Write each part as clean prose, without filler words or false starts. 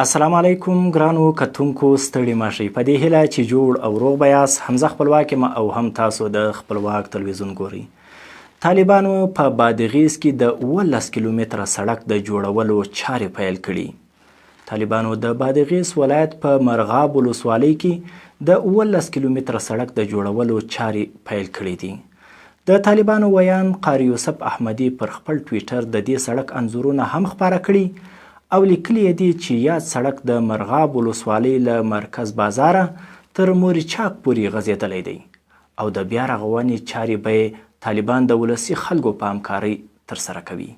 السلام علیکم ګرانو کتونکو، ستړي مه شئ. په دې هیله چې جوړ او روغ به یاست. حمزه خپلواک یم او هم تاسو د خپلواک تلویزیون ګورئ. طالبانو په بادغیس کې د 17 کیلومتره سړک د جوړولو چارې پیل کړي. طالبانو د بادغیس ولایت په مرغاب ولسوالۍ کې د 17 کیلومتره سړک د جوړولو چارې پیل کړې دي. د طالبانو ویاند قاري یوسف احمدي پر خپل ټویټر د دې سړک انځورونه هم خپاره کړي او لیکلي یې دي چې یاد سړک د مرغاب ولسوالۍ له مرکز بازاره تر موریچاک پورې غځېدلی دی او د بیا رغونې چارې به یې طالبان د ولسي خلکو په همکارۍ ترسره کوي.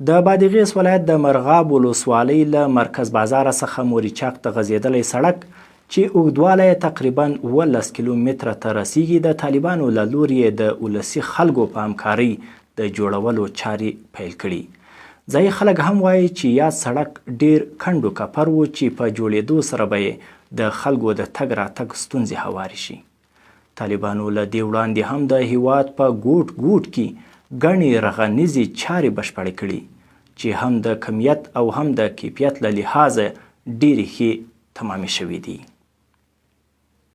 د بادغیس ولایت د مرغاب ولسوالۍ له مرکز بازاره څخه موریچاق ته غځېدلی سړک چې اوږدوالی یې تقریبا 17 کیلو متره ته رسیږي، د طالبانو له لوري یې د ولسي خلکو په همکارۍ د جوړولو چارې پیل کړي. ځايي خلک هم وايي چې یاد سړک ډېر کنډو کپر و چې په جوړېدو سره به یې د خلکو د تګ راتګ ستونزې هوارې شي. طالبانو له دې وړاندې هم د هیواد په ګوټ ګوټ کې ګڼې رغنیزې چارې بشپړې کړي چې هم د کمیت او هم د کیفیت له لحاظه ډېرې ښې تمامې شوې دي.